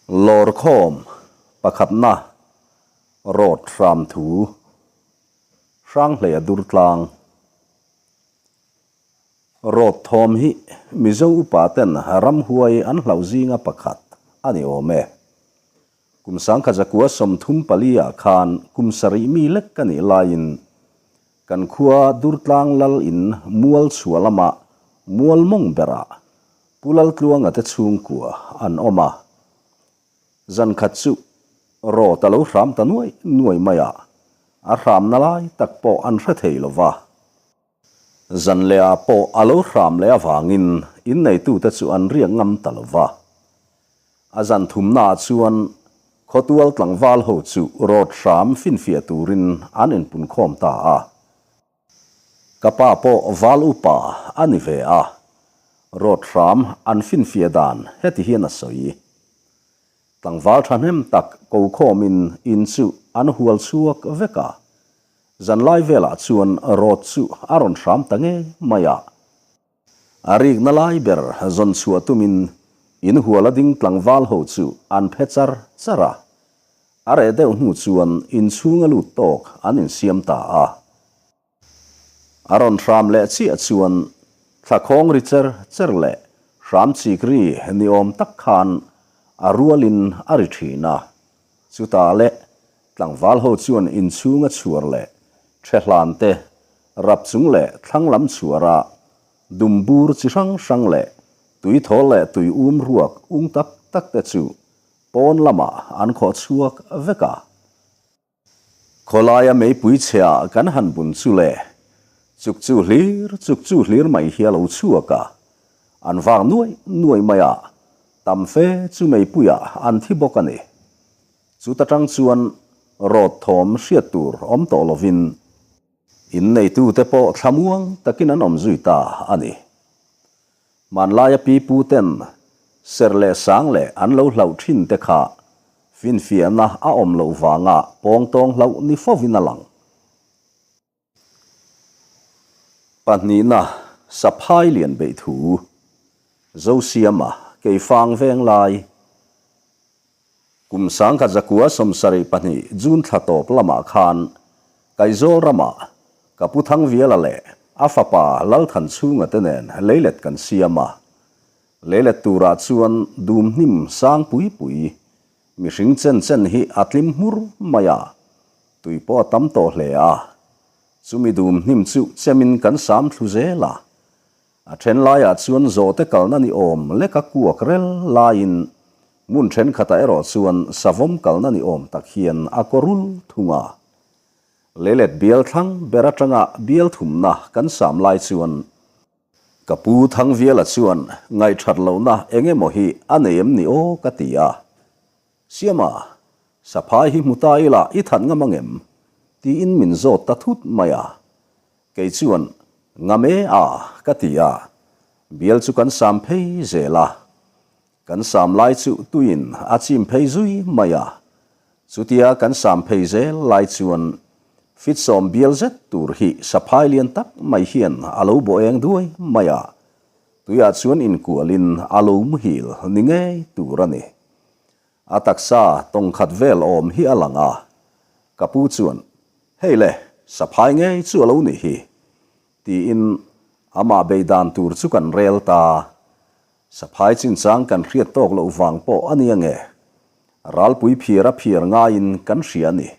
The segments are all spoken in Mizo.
Lawrkhawm pakhatna Rawt hram thu Hranghleia Durtlang Rawt thawm hi Mizo upa ten ramhuai an hlauh zinga pakhat a ni awm e. Kum sangkhat zakua 34 ah khan kum sarih mi lek ka nih laiin kan khua Durtlang lal in mual chhuah lamah mual mawng berah Pu Laltluanga te chhungkua an awm a, zan khat chu rawt a lo hram ta nuai nuai mai a, a hramna lai tak pawh an hre thei lo va. Zan leh ah pawh a lo hram leh avangin inneitute chu an riak ngam ta lo va. A zan thumna ah chuan khawtual tlangval ho chu rawt hram finfiah turin an inpunkhawm ta a. Ka pa pawh val upa a ni ve a, rawt hram an finfiah dan heti hian a sawi. Tlangval thahnem tak ko khawmin in chu an hual chhuak vek a, zanlai velah chuan rawt chu a rawn hram ta ngei mai a. A rikna lai ber zawn chhuah tumin in hual a ding tlangval ho chu an phe char char a. A reh deuh hnu chuan inchhung a lut tawk an insiam ta a. A rawn hram leh chiah chuan thlakhawng ri cher cher leh hram chik ri ni awm tak khan a rualin a ri thin a. Chutah leh tlangval ho chuan inchhung a chhuar leh the hlan te, rap chung leh thlang lam chhuar a dumbur chi hrang hrang leh tuithawl leh tui um ruak ung tak tak te chu pawn lamah an khawh chhuak vek a. Khawlaia meipui chhia kan han bun chu le, chuk chu hlir chuk chu hlir mai hi a lo chhuak a, an vak nuai nuai mai a, tam fe chu meipuiah an thi bawk a ni. Chuta tang chuan rawt thawm hriat tur awm tawh lovin inneitute pawh thlamuang takin an awm zui ta a ni. Hmanlaia pi pu ten ser leh sang leh an lo hlauh thin te kha finfiahna a awm loh vanga pawngtawng hlauh ni fovin a lang. Pahnihna, Saphai lian beih thu, Zosiama, Keifang veng lai, Kum 1972 June thla tawp lamah khan Kaizawl ramah ka pu Thangviala leh a fapa Lalthanchhunga te nen leilet kan siam a. Leilet turah chuan dum hnim sang pui pui, mihring chen chen hi a tlim hmur mai a, tui pawh a tam tawh hle a. Chumi dum hnim chu chemin kan sam thlu zel a. A then laiah chuan zawhte kalna ni awm leka kuak rel laiin hmun thenkhatah erawh chuan savawm kalna ni awm tak hian a kaw rul thung a. Leilet bial thlang ber atanga bial thumna kan sam lai chuan ka pu Thangviala chuan ngaihthat lohna eng emaw hi a nei em ni aw ka ti a. Siama, saphai hi hmu ta ila i that ngam angem? tiin min zawt ta thut mai a. Kei chuan, Ngam e a, ka ti a. Bial chu kan sam phei zel a. Kan sam lai chu tuiin a chim phei zui mai a. Chutia kan sam phei zel lai chuan fit sawm bial zet tur hi saphai lian tak mai hian a lo bawh eng duai mai a. Tuiah chuan inkualin a lo muhil ni ngei tur a ni. A taksa tawng khat vel awm hi a lang a, ka pu chuan, Hei le, saphai ngei chu a lo nih hi, tiin amah bei dan tur chu kan rel ta. Saphai chinchang kan hriat tawk loh vang pawh a nia nge, ralpui phiar a phiar ngaiin kan hria a ni.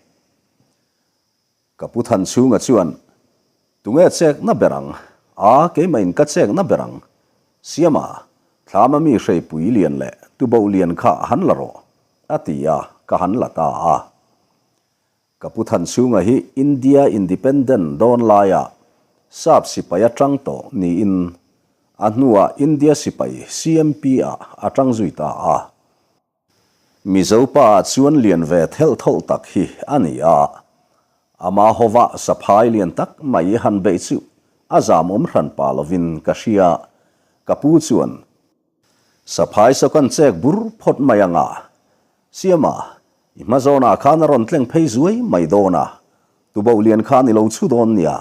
Ka pu Thanchhunga chuan, Tunge chek na ber ang? A, keimahin ka chek na ber ang. Siama, thlama mi hreipui lian leh tuboh lian kha han la rawh, a ti a, ka han la ta a. Ka pu Thanchhunga hi India Independent dawn laia Sap sipai atang tawh niin a hnuah India sipai CMP ah a tang zui ta a. Mizo pa chuan lian ve thelh thawlh tak hi a ni a, ama hova saphai lian tak mai han beih chu a zam awm hran pa lovin ka hria, ka pu chuan saphai saw kan chek bur phawt mai anga, Siama, i hma zawnah khan a rawn tleng phei zuai mai dawn a, tuboh lian khan i lo chhu dawn nia,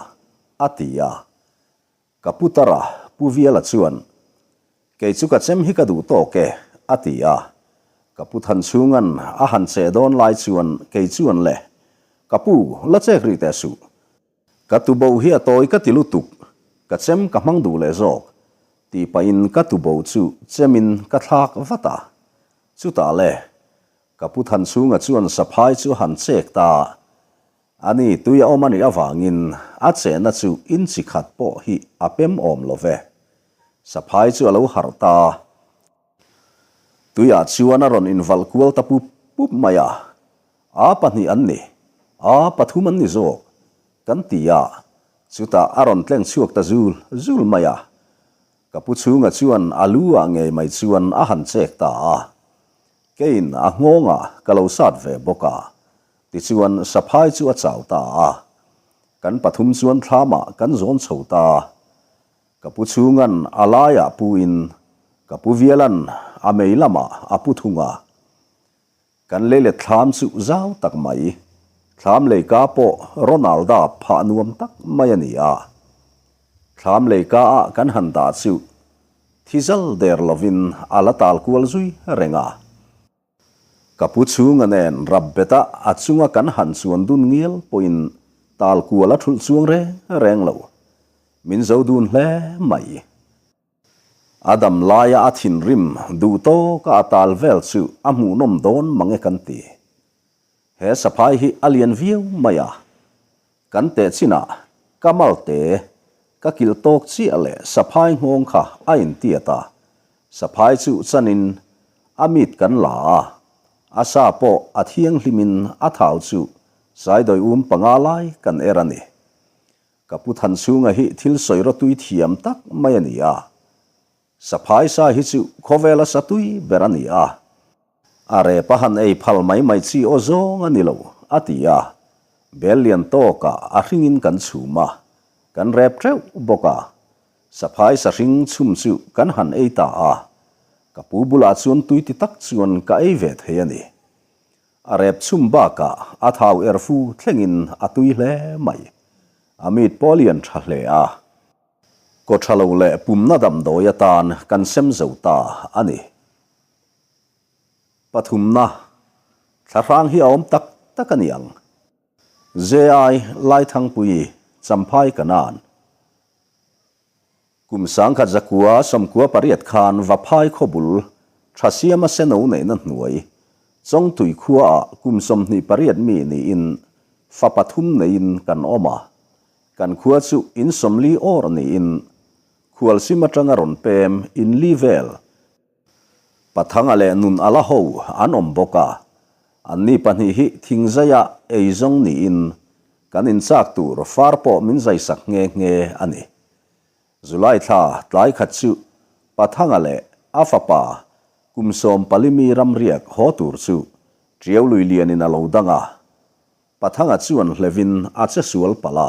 a ti a. Ka pu Tara, Pu Viala chuan, Kei chu ka chem hi ka duh tawk e, a ti a. Ka pu Thanchhunga'n a han cheh dawn lai chuan kei chuan le, Ka pu, la chek rih teh suh. Ka tubo hi a tawi ka ti lutuk, ka chem ka hmang duh leh zawk, tih pahin ka tubo chu chemin ka thlak vat a. Chutah le, ka pu Thanchhunga chuan saphai chu a han chek ta. Ani tui a awm a nih avangin a chehna chu inchi khat pawh hi a pem awm lo ve. Saphai chu a lo harh ta. Tuiah chuan a rawn invalh kual ta pup pup mai a, A pahnih an ni, a pathum an ni zawk, kan ti a, chutah a rawn tleng chhuak ta zul zul mai a. Ka pu chhunga chuan a lu ah ngei mai chuan a han chek ta a, keiin a nghawngah ka lo sat ve bawk a, tichuan saphai chu a chau ta a. Kan pathum chuan thlamah kan zawn chho ta. Ka pu chhunga'n a laiah pu in, ka pu Viala'n a mei lamah a pu thung a. Kan leilet thlam chu zau tak mai, thlam leika pawh Ronalda phah nuam tak mai a ni a. Thlam leika ah kan han dah chu thi zal der lovin a la tal kual zui reng a. Ka pu chhunga nen rap beta a chunga kan han chuan dun ngial pawhin tal kual a thulh chuang reng reng lo. Min zo dun hle mai. A dam laia a thinrim duh tawka a tal vel chu a hmuhnawm dawn mang e kan ti. He saphai hi a lian viau mai a. Kan teh chinah ka malte ka kilh tawk chiah leh saphai nghawng kha a intiat a, saphai chu chanin a mit kan la a, a sa pawh a thianghlimin a thau chu saidawi um panga lai kan er a ni. Ka pu Thanchhunga hi thil sawi rawtui thiam tak mai a ni a. Saphai sa hi chu khawvela sa tui ber a ni a. A rep a han ei phal mai mai chi aw zawng a ni lo, a ti a. Bel lian tawkah a hringin kan chhum a, kan rep teuh bawk a. Saphai sa hring chhum chu kan han ei ta a. Ka pu bulah chuan tui ti tak chuan ka ei ve thei a ni. A rep chhum bakah a thau er fu thlengin a tui hle mai. A mit pawh a lian tha hle a. Kaw tha lo leh pumna damdawi atan kan sem zo ta a ni. Pathumna, Thlahrang hi a awm tak tak a ni ang. JI Laithangpui, Champhai Kanan. Kum sangkhat zakua sawmkua pariat khan Vaphai khawbul Thasiama seno neihna hnuai Chawngtui khuaah kum 28 mi niin fa pathum neiin kan awm a. Kan khua chu in 40 awr niin Khualsim atanga rawn pem in li vel Pathanga leh nun a la ho an awm bawk a, anni pahnih hi thingzaia eizawng niin kan inchak tur far pawh min zaisak nghe nghe a ni. July thla tlai khat chu Pathanga leh a fapa kum 14 mi ramriak haw tur chu Tiau lui lianin a lo dang a, Pathanga chuan hlevin a che sual palh a,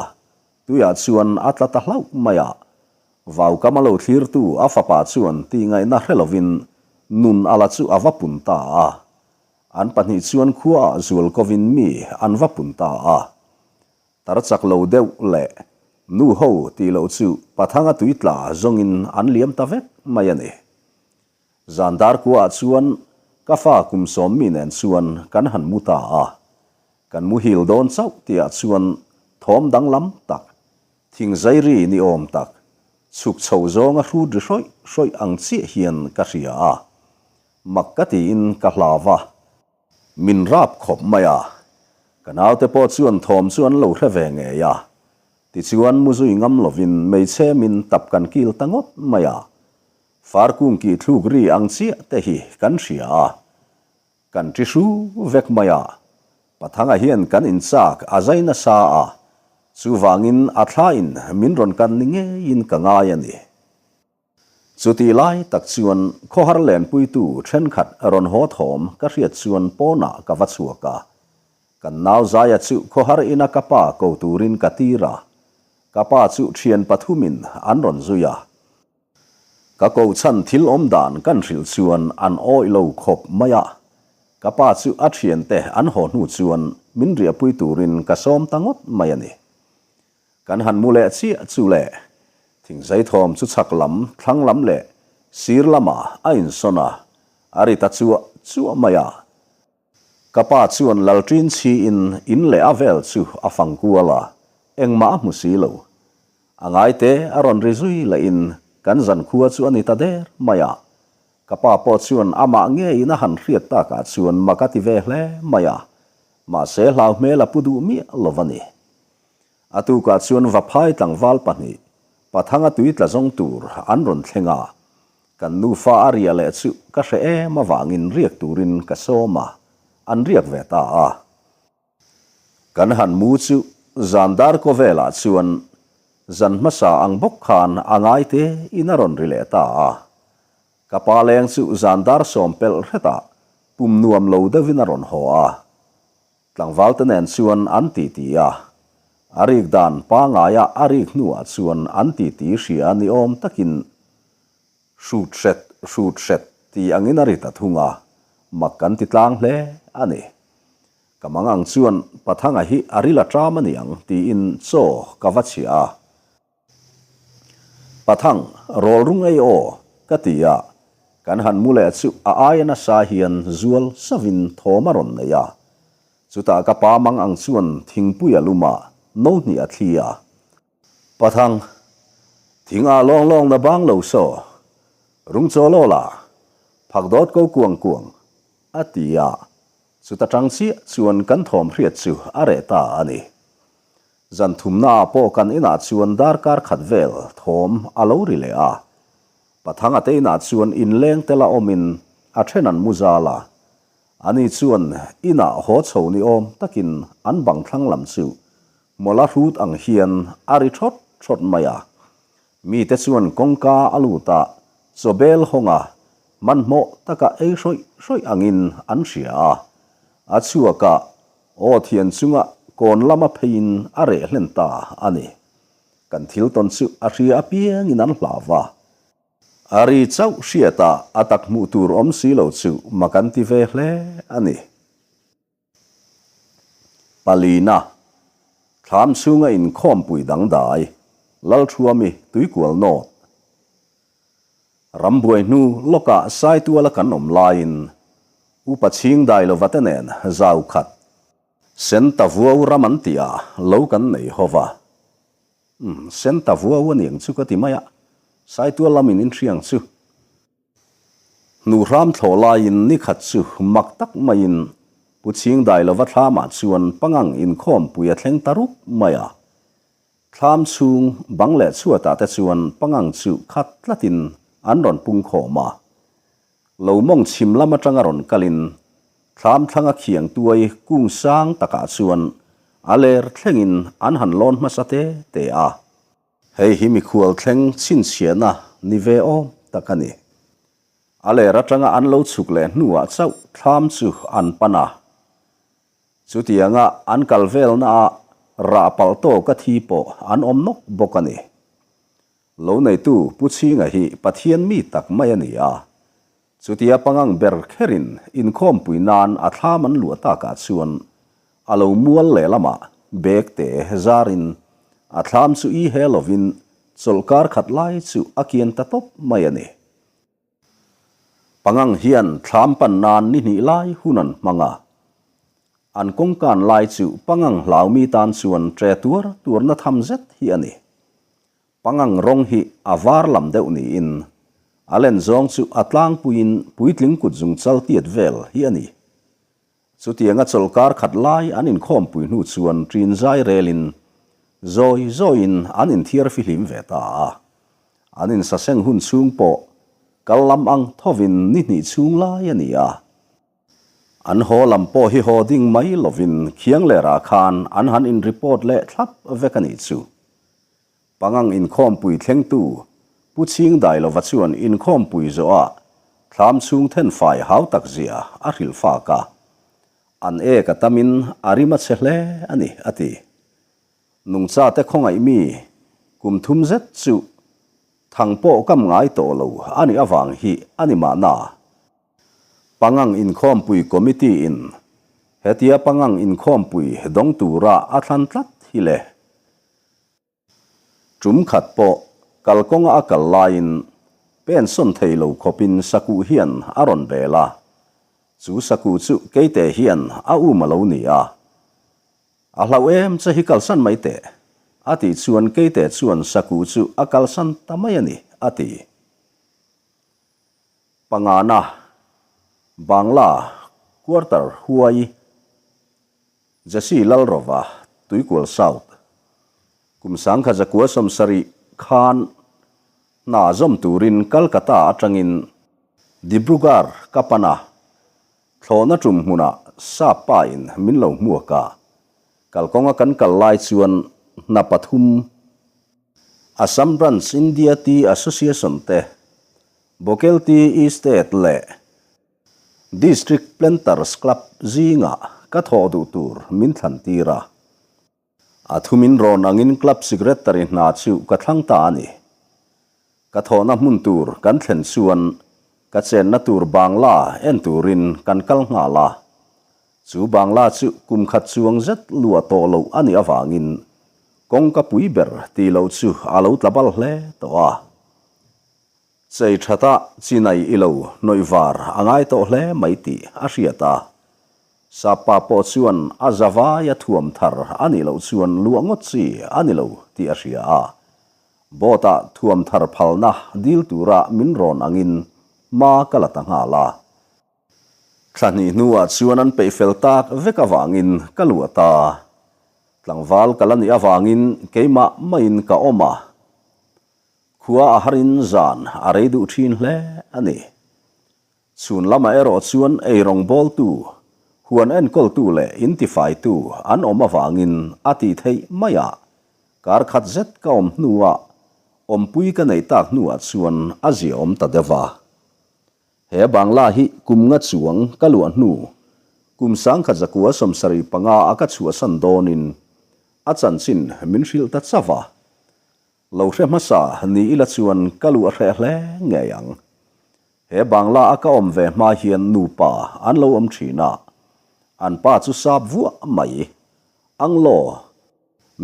tuiah chuan a tla ta hlauh mai a. Vaukam a lo thlirtu a fapa chuan tihngaihna hre lovin nun a la chu a va pun ta a. An pahnih chuan khuaah zual kovin mi an va pun ta a. Tar chak lo deuh leh nu ho tih loh chu Pathanga tui tla zawngin an liam ta vek mai a ni. Zan dar kuaah chuan ka fa kum 10 mi nen chuan kan han mu ta a, kan muhil dawn chauh tihah chuan thawm danglam tak, thingzai ri ni awm tak, chhuk chho zawnga hrut ri hrawih hrawih ang chiah hian ka hria a, mak ka tiin ka hlau a. Min rap khawp mai a, ka naute pawh chuan thawm chu an lo hre ve ngei a, tichuan mu zui ngam lovin hmeichhe min tap kan kil ta ngawt mai a, Farkung kih thluk ri ang chiah te hi kan hria a, kan ṭi hru vek mai a. Pathanga hian kan inchak a zai nasa a, chuvangin a thlain min rawn kan ni ngeiin ka ngai a ni. Chutih lai tak chuan khawhar lenpuitu thenkhat rawn haw thawm ka hriat chuan pawnah ka va chhuak a. Kan nau Zaia chu khawhar ina ka pa ko turin ka tir a, ka pa chu thian pathumin an rawn zui a. Ka kohchhan thil awm dan kan hrilh chuan an awih lo khawp mai a, ka pa chu a thiante an haw hnu chuan min riahpui turin ka sawm ta ngawt mai a ni. Kan han mu leh chiah chu le, thingzai thawm chu chhak lam, thlang lam leh sir lamah a insawn a. A ri ta chuah chuah mai a. Ka pa chuan lalṭin chhiin in leh a vel chu a fang kual a, engmah a hmu si lo. A ngaite a rawn ri zui lehin kan zankhua chu a ni ta der mai a. Ka pa pawh chuan amah ngeiin a han hriat takah chuan mak a ti ve hle mai a, mahse hlau hmel a pu duh miah lo va ni. A tukah chuan Vaphai tlangval pahnih, Pathanga tui tla zawng tur an rawn thleng a, kan nufa a riah leh chu ka hre em avangin riak turin ka sawm a, an riak ve ta a. Kan han mu chu zan dar kaw velah chuan zan hmasa ang bawk khan a ngai te in a rawn ri leh ta a. Ka pa leng chu zan dar sawm pelh hretah pum nuam lo deuhin a rawn haw a. Tlangval te nen chuan an titi a, a rik dan pangaia a rik hnuah chuan an titi hria ni awm takin Hrut hret, hrut hret ti angin a ri ta thung a, mak kan ti tlang hle a ni. Ka mang ang chuan Pathanga hi a ril a ṭam a ni ang tiin chaw ka va chhiah a. Pathang, rawl rung ei aw, ka ti a, kan han mu leh chu a aia nasa hian zual savin thawm a rawn nei a. Chutah ka pa mang ang chuan thingpui a lum a, no hnih a thli a. Pathang, thing ah lawng lawng na bang lo saw, rung chaw law la, phak dawt ko kuang kuang, a ti a, chuta tang chiah chuan kan thawm hriat chu a reh ta a ni. Zan thumna ah pawh kan inah chuan darkar khat vel thawm a lo ri leh a, Pathanga te inah chuan inleng tel a awmin a then an mu zal a, ani chuan inah haw chho ni awm takin an bang thlang lam chu Mawla hrut ang hian a ri thawt thawt mai a. Mite chuan kawngka a lut a, chawbel hawnga hmanhmawh taka ei hrawih hrawih angin an hria a. A chhuak a, aw thian chunga kawn lama pheiin a reh hlen ta a ni. Kan thil tawn chu a hria apiangin an hlau va. A ri chauh hriatah a tak hmuh tur awm si lo chu mak an ti ve hle a ni. Palina, Thlam chhunga inkhawmpui dangdai, Lalthuami tuikual nawt. Rambuai hnu lawkah Saituala kan awm laiin Upa Chhingdai lova te nen zau khat, Senta vuau ram an tih ah lo kan nei ho va. Umm, Senta vuau a niang chu ka ti mai a, Saitual lamin inhriang chu. Hnuhram thlawh laiin ni khat chu mak tak maiin Pu Chhingdailova thlamah chuan pangang inkhawmpui a thleng ta rup mai a. Thlam chhung bang leh chhuatah te chuan pangang chu khat tlatin an rawn pung khawm a. Lo mawng chhim lam atanga rawn kalin thlam thlanga khiang tuai kung sang takah chuan a ler thlengin an han lawn hmasa te te a. Hei hi mikhual thleng chhinchhiahna ni ve awm tak a ni. A ler atanga an lo chhuk leh hnuah chauh thlam chu an pan a. Chutianga an kal velnaah rah palh tawka thi pawh an awm nawk bawk a ni. Lo neitu Pu Chhinga hi Pathian mi tak mai a ni a. Chutia pangang ber kherin inkhawmpui nan a thlam an luah takah chuan a lo mual lehlamah bag te zarin a thlam chu i he lovin chawlhkar khat lai chu a kian ta tawp mai a ni. Pangang hian thlam pan nan ni hnih lai hun an hmang a, an kawngkan lai chu pangang hlaumi tan chuan tre tuar tuarna tham zet hi a ni. Pangang rawng hi a var lam deuh niin a len zawng chu a tlangpuiin puitling kut zung chal tiat vel hi a ni. Chutianga chawlhkar khat lai an inkhawmpui hnu chuan ṭin zai relin zawi zawiin an inthiar fihlim ve ta a. An insaseng hun chhung pawh kal lam ang thovin ni hnih chhung lai a ni a. An haw lam pawh hi haw ding mai lovin Khianglerah khan an han in-report leh thlap vek a nih chu. Pangang inkhawmpui thlengtu Pu Chhingdailova chuan inkhawmpui zawhah thlam chhung thenfai hau tak zia a hrilh fak a, an ek a tamin a rim a chhe hle a ni, a ti. Nungchate khawngaih mi kum thum zet chu thang pawh kam ngai tawh lo a nih avang hi a ni mahna. Pangang inkhawmpui committee in hetia Pangang inkhawmpui dawng tura a thlan tlat hi le. Tum khat pawh kalkawnga a kal laiin Pen sawn thei lo khawpin sakuh hian a rawn bel a. Chu sakuh chu keite hian a um a lo ni a. A hlauh em che hi kalsan mai teh, a tih chuan keite chuan sakuh chu a kalsan ta mai a ni, a ti. Pangana, Bangla, Quarter Huai, Jesse Lalrova, Tuikual South, Kum 1970 khan hna zawm turin Calcutta atangin Dibrugarh ka pan a, thlawhna tum hmunah sap pa in min lo hmuak a, kalkawnga kan kal lai chuan hna pathum Assam Branch India Tea Association te, Bokel Tea Estate leh District Planters Club zingah ka thawh duh tur min thlan tir a. A thumin rawn angin Club Secretary hna chu ka thlang ta a ni. Ka thawhna hmun tur kan thlen chuan ka chenna tur Bangla en turin kan kal nghal a. Chu Bangla chu kum khat chuang zet luah tawh loh a nih avangin kawngka pui ber tih loh chu a lo tla bal hle tawh a. Chei thata chinai i lo hnawih var a ngai tawh hle mai tih a hriat a. Sapa pawh chuan a zavaia thuam thar a nih loh chuan luah ngawt chi a ni lo tih a hria a. Boat-ah thuam thar phalna dil tura min rawn angin hma ka la ta nghal a. Thla hnih hnuah chuan an peih fel tak vek avangin ka luah ta. Tlangval ka la nih avangin keimah maiin ka awm a. Khua a harin zan a rei duh thin hle a ni. Chhun lamah erawh chuan eirawng bawltu, huan enkawltu leh intifaitu an awm avangin a tih theih mai a, kar khat zet ka awm hnuah awmpui ka neih tak hnuah chuan a ziaawm ta deuh a. He Bangla hi kum nga chuang ka luah hnu, kum 1975 a ka chhuahsan dawnin a chanchin min hrilh ta chauh a. Lo hre hmasa ni ila chuan ka luh a hreh hle ngei ang. He Bangla a ka awm ve hma hian nupa an lo awm thin a, an pa chu sap vuah mai. Anglo,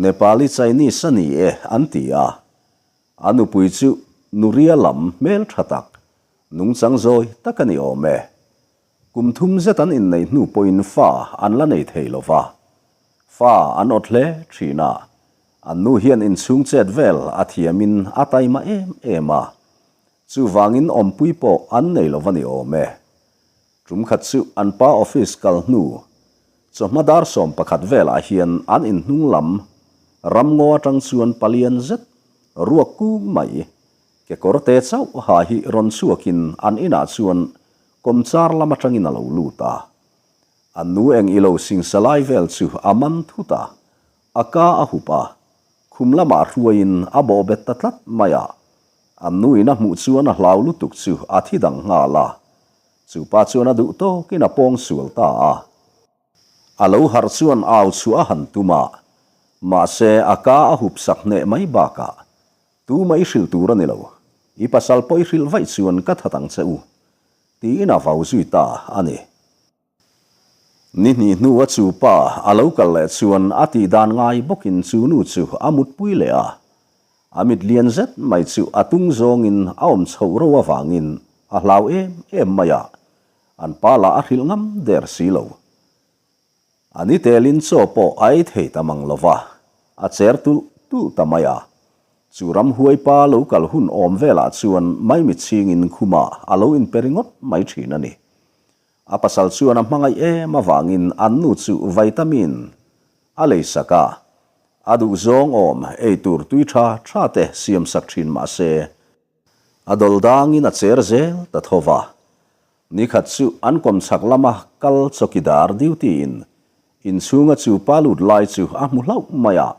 Nepali Chinese a ni e an ti a, a nupui chu Nuria lam hmel tha tak, nungchang zawi tak a ni awm e. Kum thum zet an inneih hnu pawhin fa an la nei thei lo va, fa an awt hle thin a, an nu hian inchhung chet vel a thiamin a taima em em a, chuvangin awmpui pawh an nei lo va ni awm e. Tum khat chu an pa office kal hnu chawhma dar 11 velah hian an inhnung lam ramngaw atang chuan palian zet ruak kung mai kekawr te chauh ha hi rawn chhuakin an inah chuan Kawmchar lam atangin a lo lut a. A nu eng i lo singsa lai vel chu a man thut a, a ka a hup a, khum lamah hruaiin a bawh bet ta tlat mai a. A nuin a hmuh chuan a hlau lutuk chu a thi dang nghal a. Chu pa chuan a duh tawkin a pawng sual ta a. A lo harh chuan au chhuah a han tum a, mahse a ka a hup sak hneh mai bakah Tumah i hrilh tur a ni lo, i pasal pawh i hrilh vaih chuan ka that ang che u, tiin a vau zui ta a ni. Ni hnih hnua chu pa a lo kal leh chuan a tih dan ngai bawkin chu nu chu a mutpui leh a. A mit lian zet mai chu a tung zawngin a awm chhoh ro avangin a hlau em em mai a, an pa lah a hrilh ngam der si lo. A ni telin chaw pawh a ei thei ta mang lo va, a cher tulh tulh ta mai a. Chu ramhuai pa lo kal hun awm velah chuan maimit chhingin khumah a lo inpe ringawt mai thin a ni. A pasal chuan a hmangaih em avangin an nu chu vitamin a leisak a, a duhzawng awm ei tur tui tha tha te siamsak thin mah se, A dawl dangin a cher zel ta tho va. Nikhat chu an kawmchhak lama kal chawkidar duty in inchhunga chu pa lut lai chu a hmu hlauh mai a.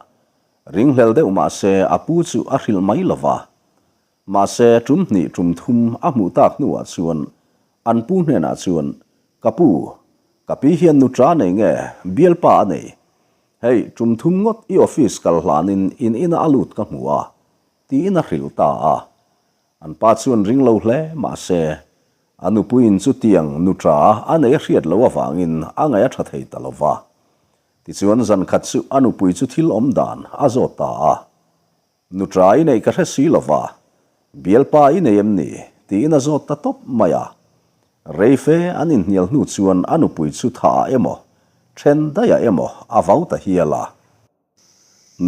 Ringhlel deuh mah se a pu chu a hrilh mai lo va. Mahse tum hnih tum thum a hmuh tak hnuah chuan an pu hnenah chuan, Ka pu, ka pi hian nutra nei nge bialpa a nei? Hei, tum thum ngawt i office kal hlanin in inah a lut ka hmu a, Tiin a hrilh ta a. An pa chuan ring lo hle mah se, a nupuiin chutiang nuṭa a nei a hriat loh avangin a ngaih a ṭha thei ta lo va. Tichuan zan khat chu a nupui chu thil awm dan a zawt ta a. Nuṭa i neih ka hre si lo va, bialpa i nei em ni? Tiin a zawt ta tawp mai a. Rei fe an inhnial hnu chuan a nupui chu thah ah emaw, then daih ah emaw a vau ta hial a.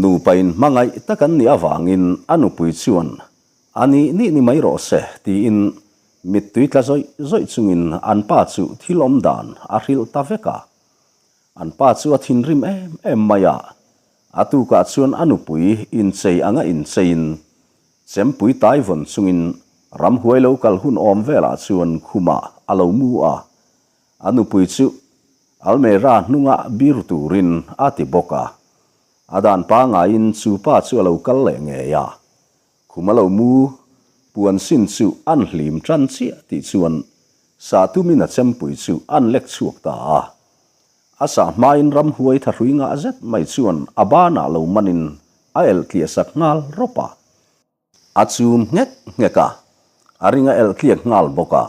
Nupa in hmangaih tak an nih avangin a nupui chuan a nih nih ni mai rawh se tiin mittui tla zawih zawih chungin an pa chu thil awm dan a hrilh ta vek a. An pa chu a thinrim em em mai a, a tukah chuan a nupui inchei anga incheiin chempui tai vawn chungin ramhuai lo kal hun awm velah chuan khumah a lo mu a, a nupui chu Almeida hnunga bir turin a ti bawk a, a dan pangaiin chu pa chu a lo kal leh ngei a, khum a lo mu puan sin chu an hlim tan chiah tih chuan sah tumin a chempui chu an lek chhuak ta a. A sah hmain ramhuai thahrui ngah zet mai chuan a banah lo manin a elh tliah sak nghal rawp a. A chum nghek nghek a, a ring a elh tliak nghal bawk a.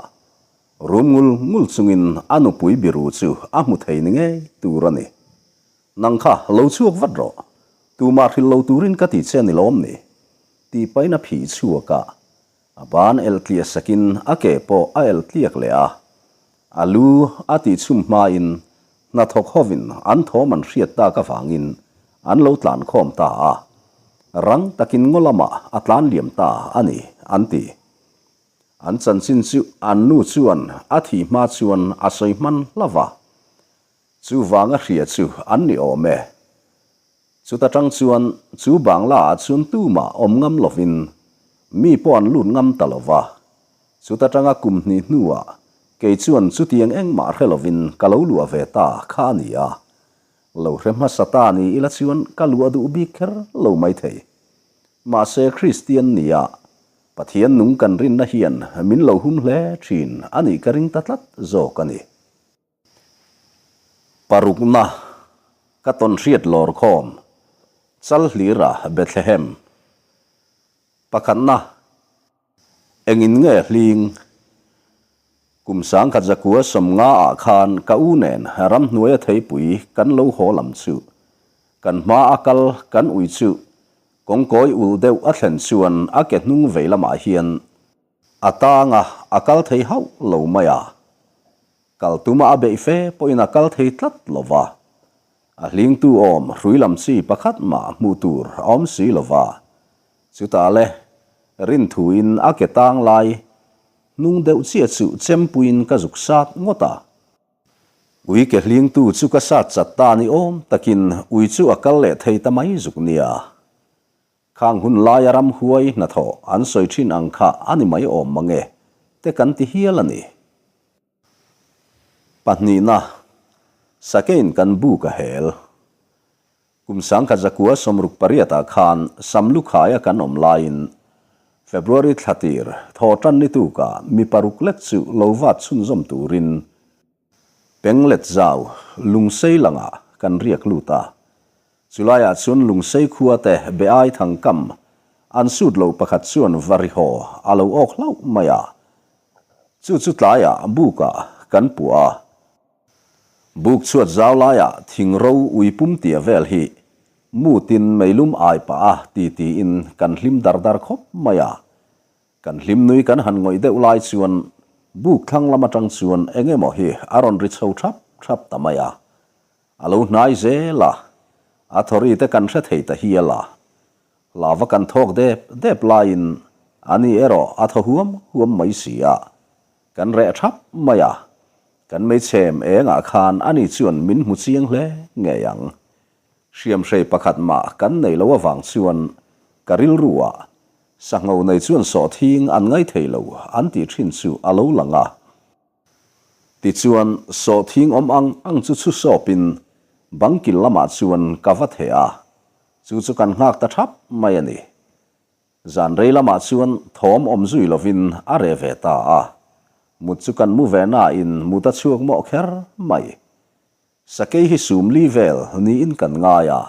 Rum ngul ngul chungin a nupui biru chu a hmu thei ni ngei tur a ni. Nang kha lo chhuak vat rawh, tumah hrilh lo turin ka ti che a ni lawm ni? Tih pahin a phih chhuak a, a ban elh tliah sakin a ke pawh a elh tliak leh a. A lu a tihchhum hmain hnathawk hovin an thawm an hriat tak avangin an lo tlan khawm ta a, rang takin ngaw lamah a tlan liam ta a ni, an ti. An chanchin chu an nu chuan a thih hma chuan a sawi hman hlauh a, chuvanga hria chu an ni awm e. Chuta tang chuan chu Bangla ah chuan tumah awm ngam lovin mi pawh an lut ngam ta lova, chuta tanga kum hnih hnuah kei chuan chutiang engmah hre lovin ka lo luah ve ta kha a ni a, lo hre hmasa ta ni ila chuan ka luah duh bik kher lo maithei. Mahse Kristian nia Pathian nung kan rinna hian min lo hum hle thin a nih ka ring ta tlat zawk a ni. Parukna, ka tawn hriat lawr khawm, Chalhlira Bethlehem. Pakhatna, engin nge hling? Kum sangkhat zakua sawmnga ah khan ka u nen ramhnuaia theipui kan lo haw lam chu kan hma a kal kan ui chu kawngkawi ul deuh a thlen chuan a ke hnung vei lamah hian a tang a, a kal thei hauh lo mai a. Kal tuma a beih fe pawhin a kal thei tlat lo va. A hlingtu awm hrui lam chi pakhat mah hmuh tur a awm si lo va. Chutah le, rinthuin a ke tang lai hnung deuh chiah chu chempuiin ka zuk sat ngawt a. Ui ke hlingtu chu ka sat chat ta ni awm takin ui chu a kal leh thei ta mai zuk nia. Khang hun laia ramhuai hnathawh an sawi thin ang kha a ni mai awm mange te kan ti hial a ni. Pahnihna, Sakein kan buk a hel. Kum sangkhat zakua 68 ah khan Samlukhaia kan awm laiin February thla tir thaw tan ni tukah mi paruk lek chu lo vat chhunzawm turin Penglet zau Lungsei langah kan riak lut a. Chulaiah chuan Lungsei khua te be ai thang kam an sut lo pakhat chuan va ri haw a lo awk hlauh mai a. Chu chu tlaiah bukah kan puah a. Buk chhuat zau laiah thing ro ui pum tia vel hi mutin meilum ai pah a ti tiin kan hlim dar dar khawp mai a. Kan hlim nui kan han ngawih deuh lai chuan buk thlang lam atang chuan eng emaw hi a rawn ri chho thap thap ta mai a. A lo hnai zel a, a thawri te kan hre thei ta hial a. Lava kan thawk dep dep laiin a ni erawh a thaw huam huam mai si a. Kan reh thap mai a, kan meichhem engah khan a ni chuan min hmu chiang hle ngei ang. Hriamhrei pakhat mah kan nei lo avang chuan ka rilru ah sangho nei chuan sawhthing an ngai thei lo an tih thin chu a lo lang a. Tichuan, sawhthing awm ang ang chu chhu sawpin bang kil lamah chuan ka va theh a, chu chu kan nghak ta thap mai a ni. Zan rei lamah chuan thawm awm zui lovin a reh ve ta a, mut chu kan mu ve nain mut a chhuak mawh kher mai. Sakei hi sumli vel niin kan ngai a,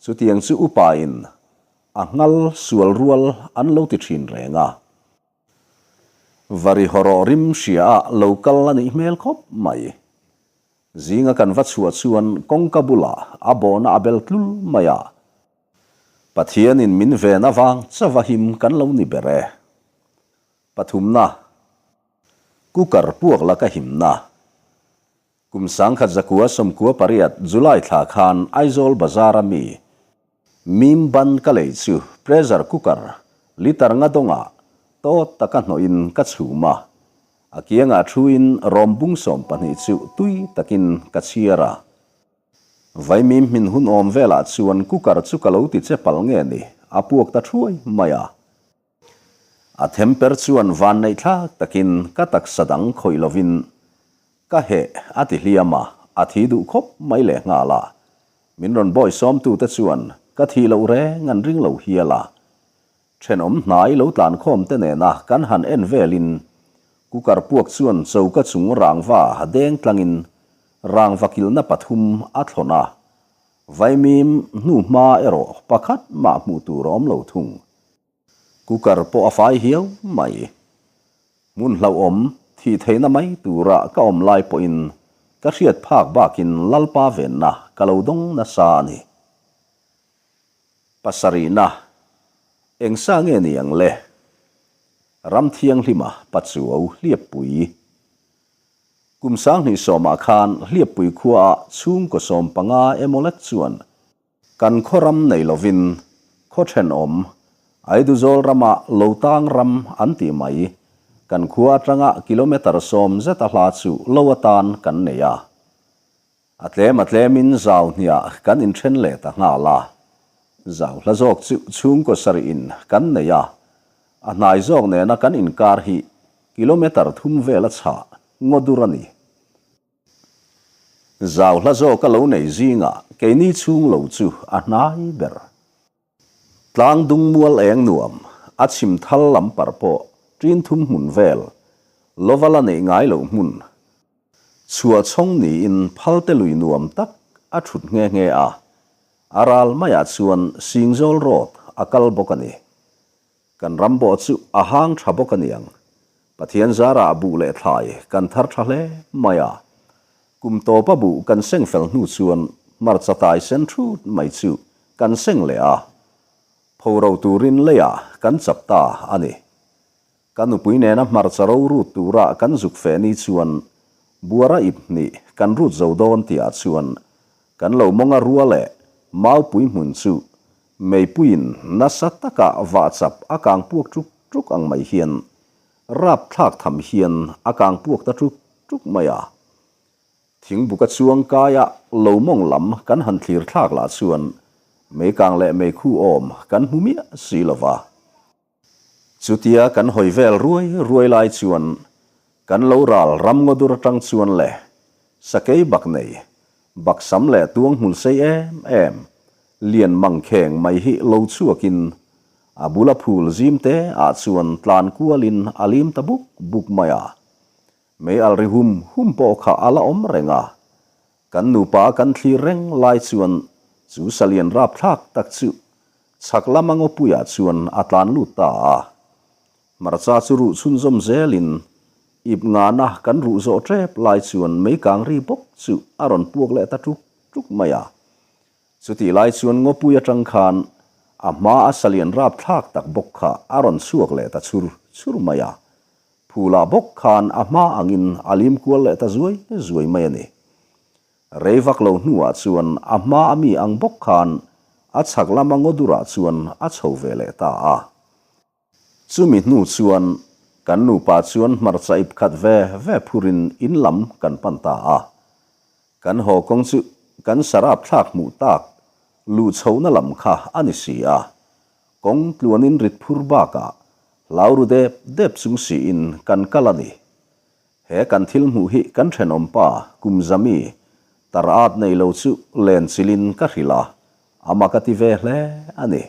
chutiang chu upain a nghal sual rual an lo ti thin reng a. Vari hawrawh rim hria ah lo kal a nih hmel khawp mai. Zinga kan va chhuah chuan kawngka bulah a bawhna a bel tlul mai a. Pathianin min ven avang chauha him kan lo ni ber e. Pathumna. Cooker puak laka himna. Kum 1998 July thla khan Aizawl Bazar-a mi Mim ban ka lei chu pressure cooker litre nga dawngah tawt taka hnawhin ka chhum a, a kiangah thuin rawm bung 12 chu tui takin ka chhiar a. Vaimim hmin hun awm velah chuan cooker chu ka lo ti che palh nge ni, a puak ta thuai mai a. A themper chuan vanneih thlak takin ka taksa dang khawih lovin ka heh a ti hliam a, a thi duh khawp mai lehnghal a. Min rawn bawisawmtute chuan ka thih loh reng an ring lo hial a. Thenawm hnai lo tlankhawm te nena kan han en velin cooker puak chuan choka chung rangva deng tlangin rangva kilhna pathum a thlawn a. Vaimim hnuhma erawh pakhat mah hmuh tur a awm lo thung. Cooker pawh a fai hiau mai. Hmun hlauhawm thih theihna mai tura ka awm lai pawhin ka hriat phak bakin Lalpa venna ka lo dawng nasa a ni. Pasarihna, Eng sa nge ni ang le? Ram thianghlima Pachuau Hliappui. Kum 2010ah khan Hliappui khuaah chhungkaw 15 emaw lek chuan Kan khaw ram nei lovin khaw thenawm Aiduzawl rama Lotang ram an tih mai, kan khua atanga kilometre 10 zet a hla chu lo atan kan nei a. A tlem a tlemin zau hniah kan inthen leh ta nghal a. Zau hla zawk chu chhungkaw sarih in kan nei a, a hnai zawk nena kan inkar hi kilometre thum vel a chhah ngaw dur a ni. Zau hla zawk a lo nei zingah keini chhung lo chu a hnai ber. Tlang dung mual eng nuam, a chhim thal lam par pawh ṭin thum hmun vel, lova la neih ngai loh hmun. Chhuah chhawng niin phalte lui nuam tak a ṭhut nghe nghe a, a ral maiah chuan Singzawl Road a kal bawk a ni. Kan ram bawh chu a hang tha bawk a niang. Pathian zarah buh leh thlai kan thar tha hle mai a. Kum tawpa buh kan seng fel hnu chuan hmarcha tai sen thut mai chu kan seng leh a. Phoro turin leiah kan chap ta a ni. Ka nupui nena hmarcha ro rut tura kan zuk feh ni chuan buara ip hnih kan rut zo dawn tihah chuan kan lo mawnga rua leh maupui hmun chu Meipuiin nasa taka vahchap a kang puak ṭuk ṭuk ang mai hian rapthlak tham hian a kang puak ta ṭuk ṭuk mai a. Thingbuka chuang kaia lo mawng lam kan han thlir thlak lah chuan meikang leh meikhu awm kan hmu miah si lo va. Chutia kan hawi vel ruai ruai lai chuan kan lo ral ramngaw dur atang chuan le sakei bak nei, bak sam leh tuang hmul sei em em, lian mang kheng mai hi lo chhuakin a bula phul zim te ah chuan tlan kualin a lim ta buk buk mai a. Mei al ri hum hum pawh kha a la awm reng a. Kan nupa kan thlir reng lai chuan chu salian rapthlak tak chu Chhak lama ngawpuiah chuan a tlan lut ta a. Hmarcha chu ruh chhunzawm zelin ip ngana kan ruh zawh tep lai chuan meikang ri bawk chu a rawn puak leh ta tuk tuk mai a. Chutih lai chuan ngawpui atang khan a hma a salian rapthlak tak bawk kha a rawn chhuak leh ta chhur chhur mai a. Phulah bawk khan a hma angin a lim kual leh ta zuai zuai mai a ni. Rei vak lo hnuah chuan a hma a mi ang bawk khan a chhak lama ngaw durah chuan a chho ve leh ta a. Chumi hnu chuan kan nupa chuan hmarcha ip khat ve ve phurin in lam kan pan ta a. Kan haw kawng chu kan sarap thlak hmuh tak luh chhohna lam kha a ni si a. Kawng tluanin rit phur bakah hlau ru dep dep chung siin kan kal a ni. He kan thil hmuh hi kan thenawmpa kum zami tar at nei lo chu len chilin ka hrilh a, ama ka ti ve hle a ni.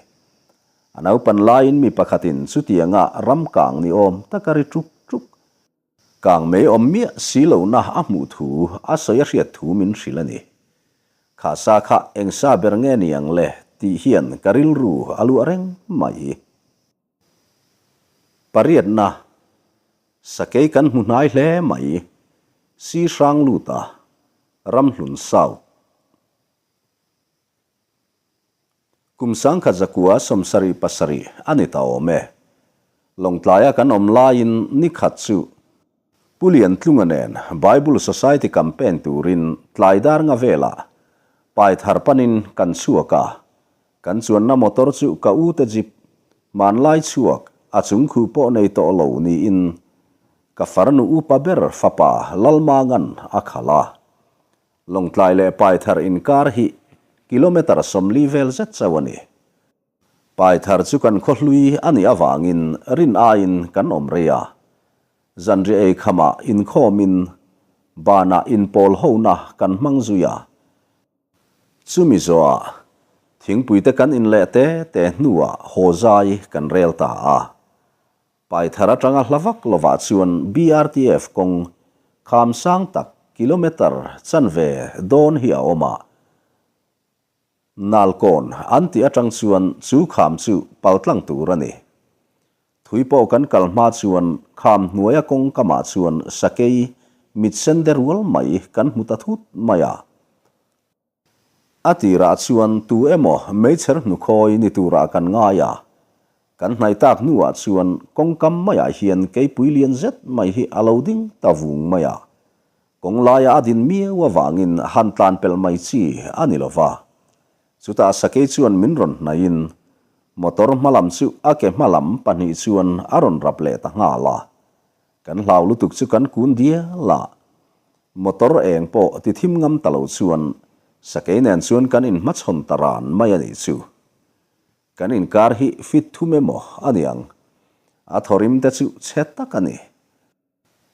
A naupan laiin mi pakhatin chutianga ram kang ni awm taka ri ṭuk ṭuk, kang mei awm miah si lohna a hmuh thu a sawi a hriat thu min hrilh a ni. Kha sa kha eng sa ber nge ni ang le tih hian ka rilru a luah reng mai. Pariatna, Sakei kan hmu hnai hle mai, Si hrang lut a, Ramhlun South. Kum 1977 a ni ta awm e. Lawngtlaia kan awm laiin ni khat chu. Pu Liantlunga nen Bible Society campaign turin tlai dar nga velah Paithar panin kan chhuak a, kan chuanna motor chu ka u te jeep hmanlai chhuak a chung khu pawh nei tawh lo niin ka farnu upa ber fapa Lalmanga'n a khalh a. Lawngtlai leh Paithar inkar hi kilometre 40 vel zet chauh a ni. Paithar chu kan khaw hlui a nih avangin rin aiin kan awm rei a. Zanriah ei khamah inkhawmin banah inpawl hona kan hmang zui a. Chumi zawhah thingpuite kan inleh te te hnuah haw zai kan rel ta a. Paithar atanga hla vak lovah chuan BRTF kawng kham sang tak kilometre chanve dawn hi a awm a. Nalkawn an tih atang chuan chu kham chu paltlang tur a ni. Thui pawh kan kal hma chuan kham hnuaia kawng kamah chuan sakei mit sen de rual mai kan hmu ta thut mai a. A tirah chuan tu emaw meichher hnukhawi ni turah kan ngai a, kan hnaih tak hnuah chuan kawngkam maiah hian keipui lian zet mai hi a lo ding ta vung mai a. Kawng laia a din miau avangin han tlan pelh mai chi a ni lo va. Chutah sakei chuan min rawn hnaihin motor hma lam chu a ke hma lam pahnih chuan a rawn rap leh ta nghal a. Kan hlau lutuk chu kan kun dial a, motor eng pawh ti thim ngam ta lo chuan sakei nen chuan kan inhmachhawn ta ran mai a nih chu. Kan inkar hi fit thum emaw a niang, a thawrim te chu chhe tak a ni.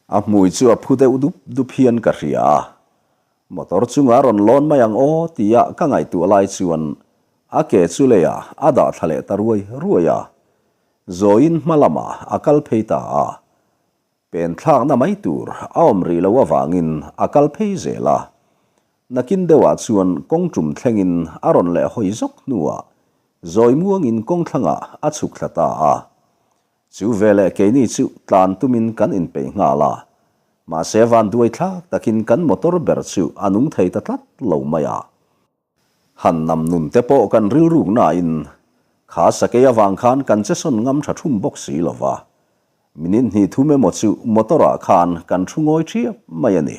A hmui chu a phu deuh dup dup hian ka hria a, motor chungah a rawn lawn mai ang aw tia ka ngaihtuah lai chuan a ke chu leiah a dah thla leh ta ruai ruai a. Zawiin hma lamah a kal phei ta a, pen thlakna mai tur a awm rih loh avangin a kal phei zel a. Nakin deuhah chuan kawng tum thlengin a rawn leh hawi zawk hnuah zawi muangin kawng thlangah a chhuk thla ta a. Chu veleh keini chu tlan tumin kan inpeih nghal a, mahse vanduai thlak takin kan motor ber chu a nung thei ta tlat lo mai a. Han nam nun te pawh kan rilruk nain kha sakei avang khan kan che sawn ngam tha thum bawk si lo va. Minute hnih thum emaw chu motor ah khan kan thu ngawi thiap mai a ni.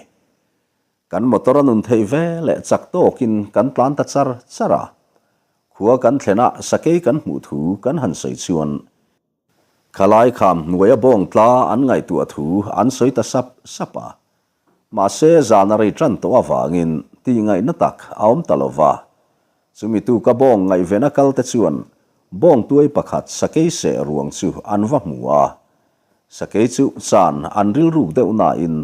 Kan motor a nun theih ve leh chak tawkin kan tlan ta char char a. Khua kan thlen a sakei kan hmuh thu kan han sawi chuan Khalai kham hnuaia bawng tla an ngaihtuah thu an sawi ta sap sap a. Mahse, zan a rei tan tawh avangin tih ngaihna tak a awm ta lo va. Chumi tuka bawng ngaihvena kal te chuan bawng tuai pakhat sakei seh ruang chu an va hmu a. Sakei chu chan an rilruk deuh nain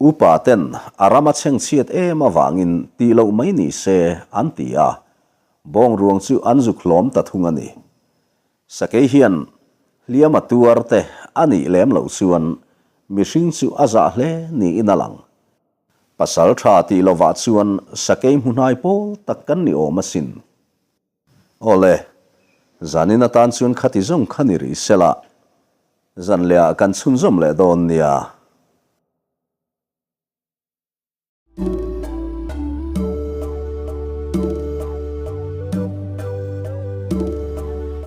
upa ten a ram a chhengchhiat em avangin tih loh mai ni se an ti a, bawng ruang chu an zuk hlawm ta thung a ni. Sakei hian hliam a tuar te a nih lem loh chuan mihring chu a zah hle niin a lang. Pasal tha tih lovah chuan sakei hmu hnai pawl tak kan ni awm asin. Awle, zanin atan chuan khati zawng kha ni rih sela, zan lehah kan chhunzawm leh dawn nia.